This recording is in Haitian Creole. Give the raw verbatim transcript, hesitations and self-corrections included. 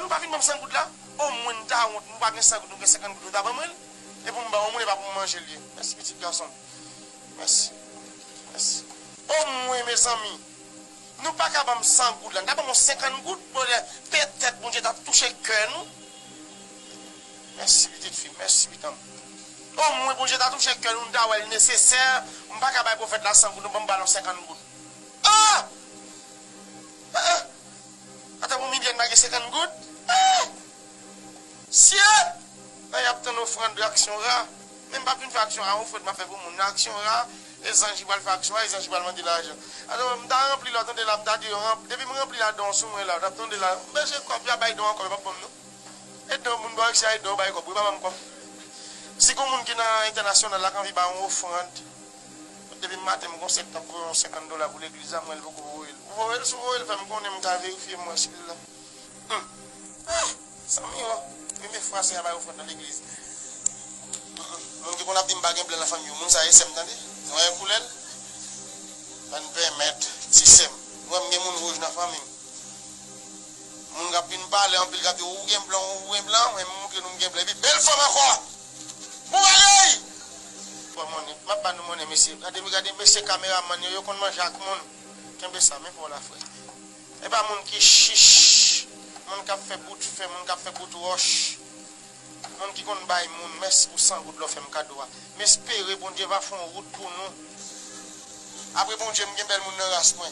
Pa vin ban m san goud la. Omwen m ta wont, nou pa gen san goud, nou gen senkant goud, nou ta ban mwen l. E pou m ba yon moun, e pa pou m manje l ye. Mèsi, pitit gason m. Mèsi. Mèsi. Omwen, mezanmi, nou pa ka ban m san goud la. Nou ta ban m yon senkant goud, petèt Bondye ta touche kè nou. Mèsi, pitit fi m. Mèsi, pitit m. Omwen, Bondye ta touche kè nou, nou ta wè l nesesè. M pa ka bay pwofèt la san goud, non, ban m ba l yon senkant goud. Ah! Ah! Ata pou milyon pa gen senkant goud? Eh! Sye! Nan y ap tann ofrann de aksyon ra. Men m p ap vin fè aksyon ra, ofrann m ap fè pou moun nan aksyon ra. E zanj ki pral fè aksyon ra, e zanj ki pral mande lajan. Alò, m ta ranpli la, tande la, m ta di yo, ranp-, depi m ranpli la, don sou mwen la, w t ap tande la. M bezwen kòb, y a bay don ankò, yo p ap ban m non. E don, moun bò isi a, e don, bay kòb, wi, pa ban m kòb. Si gon moun ki nan entènasyonal la, k anvi bay yon ofrann, depi maten, m gon septan pou yon senkant dola pou legliz la, mwen, l poko voye l. Ou voye l, si w voye l, fè m konnen, m ka verifye, m wè si l la. Hmm. Ah! Sanmi, o. Premye fwa se a bay ofrann nan legliz. Hmm, hmm. Moun ki konn ap di m pa gen blan nan fanmi yo, moun sa e sè m, tande. Nou wè koulè l? Ann pèmèt ti sè m. Nou wè m gen moun wouj nan fanmi m. Moun k ap vin pale anpil, k ap di, "Ou gen blan, ou gen blan, men m montre nou m gen blan." Epi bèl fanm ankò. Bon bagay! Fò monnen. M ap ba nou monnen, mesye. Gade, gade, mesye kameramann yo, yo konn manje ak moun. Kenbe sa, men pa w la, frè. E pa moun ki chich, moun k ap fè bout fè, moun k ap fè bout wòch, moun ki konn bay moun. Mèsi pou san goud la w fè m kado a. M espere Bondye va fè yon wout pou nou. Apre Bondye, m gen bèl moun nan ras mwen.